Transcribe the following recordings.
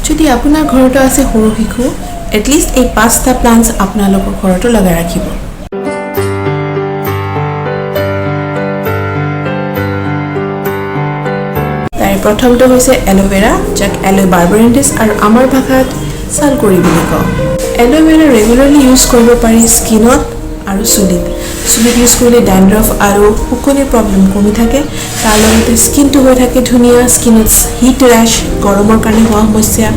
যদি আপোনাৰ ঘৰতো আছে সৰু শিশু, এটলিষ্ট এই পাঁচটা প্লাণ্টছ আপোনালোকৰ ঘৰতো লগাই ৰাখিব। তাৰে প্ৰথমটো হৈছে এল'ভেৰা, যাক এল' বাৰ্বাৰেণ্টিছ আৰু আমাৰ ভাষাত চালকুঁৱৰী বুলি কওঁ। এল'ভেৰা ৰেগুলাৰলি ইউজ কৰিব পাৰি স্কিনত আৰু চুলিত। চুলিত ইউজ কৰিলে ডেণ্ড্ৰফ আৰু শুকনিৰ প্ৰব্লেম কমি থাকে। তাৰ লগতে স্কিনটো হৈ থাকে ধুনীয়া। স্কিনত হিট ৰেছ, গৰমৰ কাৰণে হোৱা সমস্যা,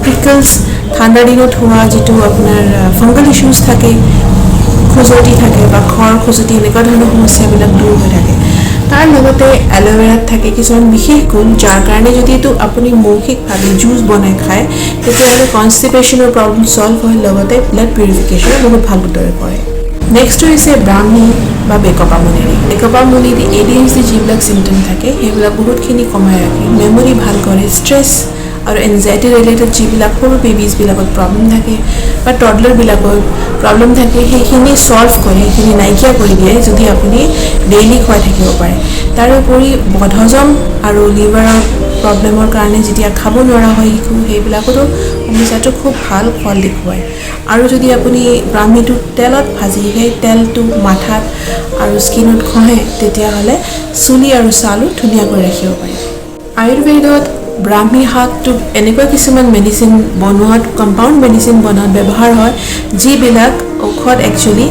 প্ৰিকলছ, ঠাণ্ডাৰ দিনত হোৱা যিটো আপোনাৰ ফাংগল ইছ্যুজ থাকে, খজুৱতি থাকে বা খৰ খজুৱতি, এনেকুৱা ধৰণৰ সমস্যাবিলাক দূৰ হৈ থাকে। তাৰ লগতে এল'ভেৰাত থাকে কিছুমান বিশেষ গুণ, যাৰ কাৰণে যদি এইটো আপুনি মৌখিকভাৱে জুচ বনাই খায়, তেতিয়াহ'লে কনষ্টিপেশ্যনৰ প্ৰব্লেম ছল্ভ হয়, লগতে ব্লাড পিউৰিফিকেশ্যনো বহুত ভালদৰে কৰে। নেক্সট হৈছে ব্ৰাহ্মী বা বেকপা মনেৰি। বেকপা মনেৰি এডিএইচডি যিবিলাক চিমটম থাকে, সেইবিলাক বহুতখিনি কমাই ৰাখে, মেমৰি ভাল কৰে। ষ্ট্ৰেছ আৰু এনজাইটি ৰিলেটেড যিবিলাক সৰু বেবিজবিলাকত প্ৰব্লেম থাকে বা টডলাৰবিলাকত প্ৰব্লেম থাকে, সেইখিনি ছল্ভ কৰে, সেইখিনি নাইকিয়া কৰি দিয়ে, যদি আপুনি ডেইলি খুৱাই থাকিব পাৰে। তাৰোপৰি বদহজম আৰু লিভাৰৰ প্ৰব্লেমৰ কাৰণে যেতিয়া খাব নোৱাৰা হয় শিশু, সেইবিলাকতো সমস্যাটো খুব ভাল ফল দেখুৱায়। আৰু যদি আপুনি ব্ৰাহ্মীটো তেলত ভাজি সেই তেলটো মাথাত আৰু স্কিনত ঘঁহে, তেতিয়াহ'লে চুলি আৰু ছালো ধুনীয়া কৰি ৰাখিব পাৰে। আয়ুৰ্বেদত ব্ৰাহ্মী শাকটো এনেকুৱা কিছুমান মেডিচিন বনোৱাত, কম্পাউণ্ড মেডিচিন বনোৱাত ব্যৱহাৰ হয়, যিবিলাক ঔষধ একচুৱেলি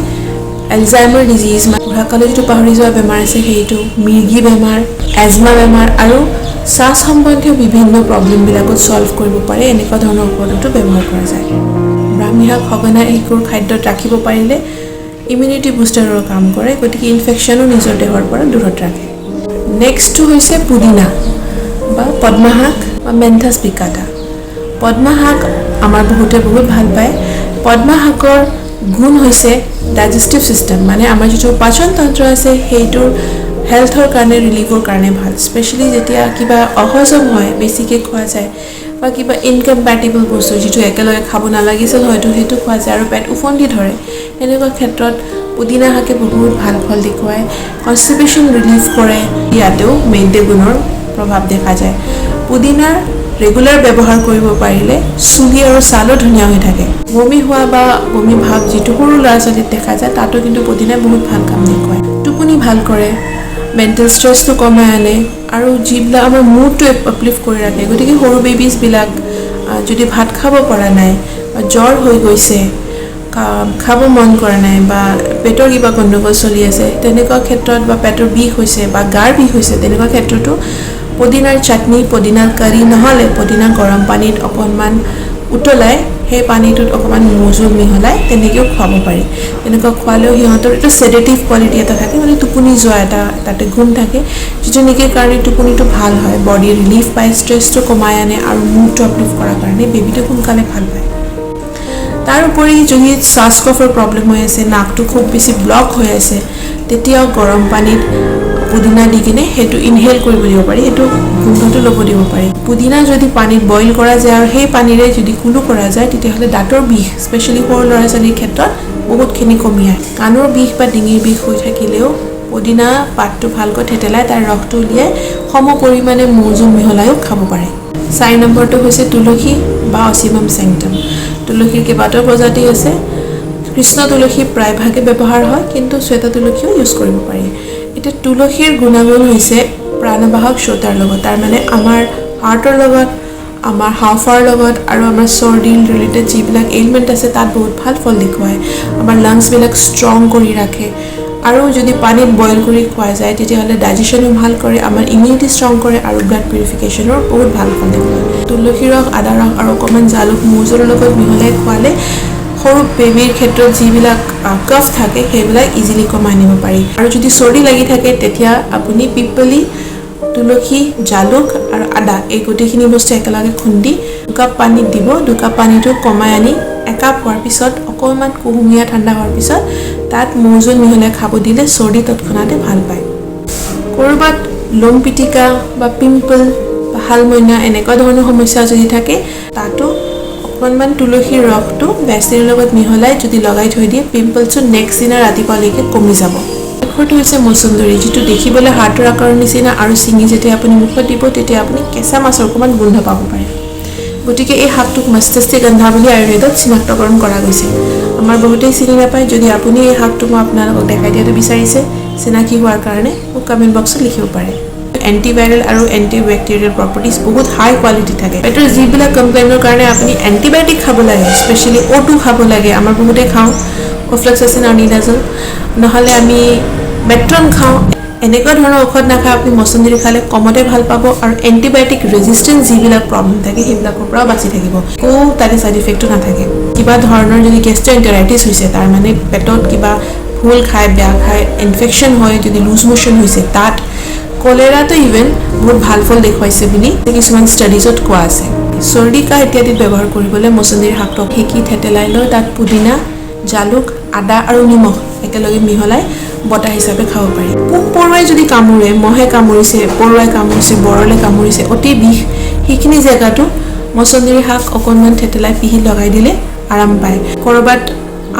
এলজাইমাৰ ডিজিজ, বুঢ়াকালত যিটো পাহৰি যোৱা বেমাৰ আছে সেইটো, মিৰ্গী বেমাৰ, এজমা বেমাৰ আৰু শ্বাস সম্বন্ধীয় বিভিন্ন প্ৰব্লেমবিলাকত ছল্ভ কৰিব পাৰে। এনেকুৱা ধৰণৰ ঔষধতো ব্যৱহাৰ কৰা যায়। ব্ৰাহ্মী শাক সঘনাই শিশুৰ খাদ্যত ৰাখিব পাৰিলে ইমিউনিটি বুষ্টাৰৰ কাম কৰে, গতিকে ইনফেকশ্যনো নিজৰ দেহৰ পৰা দূৰত ৰাখে। নেক্সটটো হৈছে পুদিনা বা পদ্মা শাক বা মেন্থাছ পিকাটা। পদ্মা শাক আমাৰ বহুতে বহুত ভাল পায়। পদ্মা শাকৰ গুণ হৈছে ডাইজেষ্টিভ ছিষ্টেম, মানে আমাৰ যিটো পাচনতন্ত্ৰ আছে, সেইটোৰ হেল্থৰ কাৰণে, ৰিলিফৰ কাৰণে ভাল। স্পেচিয়েলি যেতিয়া কিবা অহজম হয়, বেছিকৈ খোৱা যায় বা কিবা ইনকম্পেটিবল বস্তু, যিটো একেলগে খাব নালাগিছিল হয়তো, সেইটো খোৱা যায় আৰু পেট ওফন্দি ধৰে, সেনেকুৱা ক্ষেত্ৰত পুদিনা শাকে বহুত ভাল ফল দেখুৱায়। কনষ্টিপেশ্যন ৰিলিফ কৰে। ইয়াতেও মেদ্য গুণৰ প্ৰভাৱ দেখা যায়। পুদিনাৰ ৰেগুলাৰ ব্যৱহাৰ কৰিব পাৰিলে চুলি আৰু ছালো ধুনীয়া হৈ থাকে। বমি হোৱা বা বমি ভাৱ যিটো সৰু ল'ৰা ছোৱালীত দেখা যায়, তাতো কিন্তু পুদিনাই বহুত ভাল কাম দেখুৱায়। টোপনি ভাল কৰে, মেণ্টেল ষ্ট্ৰেছটো কমাই আনে আৰু যিবিলাক আমাৰ মুডটো আপলিফ্ট কৰি ৰাখে। গতিকে সৰু বেবিজবিলাক যদি ভাত খাব পৰা নাই বা জ্বৰ হৈ গৈছে, খাব মন কৰা নাই বা পেটৰ কিবা গণ্ডগোল চলি আছে, তেনেকুৱা ক্ষেত্ৰত বা পেটৰ বিষ হৈছে বা গাৰ বিষ হৈছে, তেনেকুৱা ক্ষেত্ৰতো পদিনাৰ চাটনি, পদিনাৰ কাৰী, নহ'লে পদিনা গৰম পানীত অকণমান উতলাই সেই পানীটোত অকণমান মৌজোল মিহলাই তেনেকৈও খুৱাব পাৰি। তেনেকুৱা খোৱালেও সিহঁতৰ এইটো চেডেটিভ কোৱালিটি এটা থাকে, মানে টোপনি যোৱা এটা তাতে গুণ থাকে, যিটো নেকি কাৰণে টোপনিটো ভাল হয়, বডি ৰিলিফ পায়, ষ্ট্ৰেছটো কমাই আনে আৰু মুডটো আপলিফ্ট কৰাৰ কাৰণে বেবীটো সোনকালে ভাল পায়। তাৰ উপৰি যদি শ্বাস কফৰ প্ৰব্লেম হৈ আছে, নাকটো খুব বেছি ব্লক হৈ আছে, তেতিয়াও গৰম পানীত পুদিনা দি কিনে সেইটো ইনহেল কৰিব দিব পাৰি, সেইটো গোন্ধটো ল'ব দিব পাৰি। পুদিনা যদি পানীত বইল কৰা যায় আৰু সেই পানীৰে যদি কুলো কৰা যায়, তেতিয়াহ'লে দাঁতৰ বিষ, স্পেচিয়েলি সৰু ল'ৰা ছোৱালীৰ ক্ষেত্ৰত বহুতখিনি কমি আহে। কাণৰ বিষ বা ডিঙিৰ বিষ হৈ থাকিলেও পুদিনা পাতটো ভালকৈ থেতেলাই তাৰ ৰসটো উলিয়াই সম পৰিমাণে মৌজোল মিহলাইও খাব পাৰে। 4 নম্বৰটো হৈছে তুলসী বা অচিমাম চেংটম। তুলসীৰ কেইবাটাও প্ৰজাতি আছে। কৃষ্ণ তুলসী প্ৰায়ভাগে ব্যৱহাৰ হয়, কিন্তু শ্বেত তুলসীও ইউজ কৰিব পাৰি। এতিয়া তুলসীৰ গুণাগুণ হৈছে প্ৰাণবাহক শ্ৰোতাৰ লগত, তাৰমানে আমাৰ হাৰ্টৰ লগত, আমাৰ হাওঁফাওঁৰ লগত আৰু আমাৰ চৰ্দি ৰিলেটেড যিবিলাক এইলমেণ্ট আছে, তাত বহুত ভাল ফল দেখুৱায়। আমাৰ লাংছবিলাক ষ্ট্ৰং কৰি ৰাখে আৰু যদি পানীত বইল কৰি খোৱা যায়, তেতিয়াহ'লে ডাইজেশ্যনো ভাল কৰে, আমাৰ ইমিউনিটি ষ্ট্ৰং কৰে আৰু ব্লাড পিউৰিফিকেশ্যনৰ বহুত ভাল ফল দেখুৱায়। তুলসী ৰস, আদা ৰস আৰু অকণমান জালুক মৌজোলৰ লগত মিহলাই খোৱালে সৰু বেবীৰ ক্ষেত্ৰত যিবিলাক কফ থাকে, সেইবিলাক ইজিলি কমাই আনিব পাৰি। আৰু যদি চৰ্দি লাগি থাকে, তেতিয়া আপুনি পিপলি, তুলসী, জালুক আৰু আদা এই গোটেইখিনি বস্তু একেলগে খুন্দি 2 কাপ পানীত দিব। 2 কাপ পানীটো কমাই আনি একাপ হোৱাৰ পিছত, অকণমান কুহুমীয়া ঠাণ্ডা হোৱাৰ পিছত তাত মৌজোল মিহলাই খাব দিলে চৰ্দি তৎক্ষণাতে ভাল পায়। ক'ৰবাত লোম পিটিকা বা পিম্পল বা শালমইনা এনেকুৱা ধৰণৰ সমস্যা যদি থাকে, তাতো অকণমান তুলসীৰ ৰসটো ভেচলিনৰ লগত মিহলাই যদি লগাই থৈ দিয়ে, পিম্পলছটো নেক্সট দিনা ৰাতিপুৱালৈকে কমি যাব। শেষৰটো হৈছে মচন্দৰী, যিটো দেখিবলৈ হাৰ্টৰ আকাৰৰ নিচিনা আৰু ছিঙি যেতিয়া আপুনি মুখত দিব, তেতিয়া আপুনি কেঁচা মাছৰ অকণমান গোন্ধ পাব পাৰে। গতিকে এই শাকটোক মস্তিষ্ক গন্ধা বুলি আয়ুৰ্বেদত চিনাক্তকৰণ কৰা গৈছে। আমাৰ বহুতেই চিনি নাপায়। যদি আপুনি এই শাকটো মই আপোনালোকক দেখাই দিয়াটো বিচাৰিছে চিনাকি হোৱাৰ কাৰণে, মোক কমেণ্ট বক্সত লিখিব পাৰে। এণ্টিভাইৰেল আৰু এণ্টি বেক্টেৰিয়েল প্ৰপাৰ্টিজ বহুত হাই কোৱালিটি থাকে। পেটৰ যিবিলাক কমপ্লেইনৰ কাৰণে আপুনি এণ্টিবায়'টিক খাব লাগে, স্পেচিয়েলি অ' টু খাব লাগে, আমাৰ বহুতেই খাওঁ অফ্লক্সাচিন আৰু অৰ্নিডাজল, নহ'লে আমি মেট্ৰন খাওঁ, এনেকুৱা ধৰণৰ ঔষধ নাখায় আপুনি মচন্দিৰি খালে কমতে ভাল পাব আৰু এণ্টিবায়'টিক ৰেজিষ্টেঞ্চ যিবিলাক প্ৰব্লেম থাকে, সেইবিলাকৰ পৰাও বাচি থাকিব। একো তাতে ছাইড ইফেক্টো নাথাকে। কিবা ধৰণৰ যদি গেষ্ট্ৰএণ্টেৰাইটিছ হৈছে, তাৰ মানে পেটত কিবা ভুল খাই, বেয়া খাই ইনফেকশ্যন হয়, যদি লুজ মোশ্যন হৈছে, তাত কলেৰাটো ইভেন বহুত ভাল ফল দেখুৱাইছে বুলি কিছুমান ষ্টাডিজত কোৱা আছে। চৰ্দি, কাহ ইত্যাদিত ব্যৱহাৰ কৰিবলৈ মচন্দিৰ শাকটো সেকি থেতেলাই লৈ তাত পুদিনা, জালুক, আদা আৰু নিমখ একেলগে মিহলাই বটা হিচাপে খাব পাৰি। পোক পৰুৱাই যদি কামোৰে, মহে কামুৰিছে, পৰুৱাই কামুৰিছে, বৰলে কামুৰিছে, অতি বিষ, সেইখিনি জেগাতো মচন্দিৰি শাক অকণমান থেতেলাই পিহি লগাই দিলে আৰাম পায়। ক'ৰবাত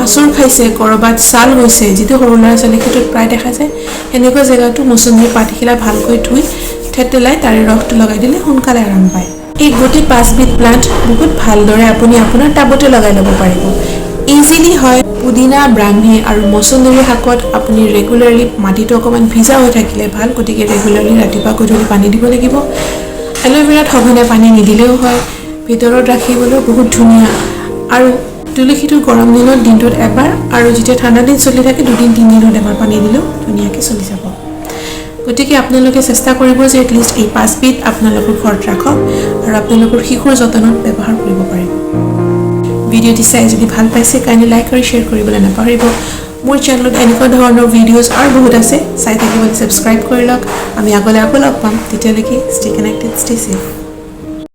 আঁচোৰ খাইছে, ক'ৰবাত ছাল গৈছে, যিটো সৰু ল'ৰা ছোৱালীৰ ক্ষেত্ৰত প্ৰায় দেখা যায়, সেনেকুৱা জেগাতো মচন্দিৰি পাতখিলা ভালকৈ ধুই থেতেলাই তাৰে ৰসটো লগাই দিলে সোনকালে আৰাম পায়। এই গোটেই পাঁচবিধ প্লাণ্ট বহুত ভালদৰে আপুনি আপোনাৰ টাবতে লগাই ল'ব পাৰিব, ইজিলি হয়। পুদিনা, ব্ৰাহ্মী আৰু মচন্দৰী শাকত আপুনি ৰেগুলাৰলি মাটিটো অকণমান ভিজা হৈ থাকিলে ভাল, গতিকে ৰেগুলাৰলি ৰাতিপুৱা গধূলি পানী দিব লাগিব। এল'ভেৰাত সঘনে পানী নিদিলেও হয়, ভিতৰত ৰাখিবলৈও বহুত ধুনীয়া। আৰু তুলসীটো গৰম দিনত দিনটোত এবাৰ আৰু যেতিয়া ঠাণ্ডা দিন চলি থাকে, 2 দিন 3 দিনত এবাৰ পানী দিলেও ধুনীয়াকৈ চলি যাব। গতিকে আপোনালোকে চেষ্টা কৰিব যে এটলিষ্ট এই পাঁচবিধ আপোনালোকৰ ঘৰত ৰাখক আৰু আপোনালোকৰ শিশুৰ যতনত ব্যৱহাৰ কৰিব পাৰিব। ভিডিঅ'টি চাই যদি ভাল পাইছে, কাইণ্ডলি লাইক আৰু শ্বেয়াৰ কৰিবলৈ নাপাহৰিব। মোৰ চেনেলত এনেকুৱা ধৰণৰ ভিডিঅ'জ আৰু বহুত আছে, চাই থাকিবলৈ ছাবস্ক্ৰাইব কৰি লওক। আমি আগলৈ আকৌ লগ পাম, তেতিয়ালৈকে stay connected, stay safe.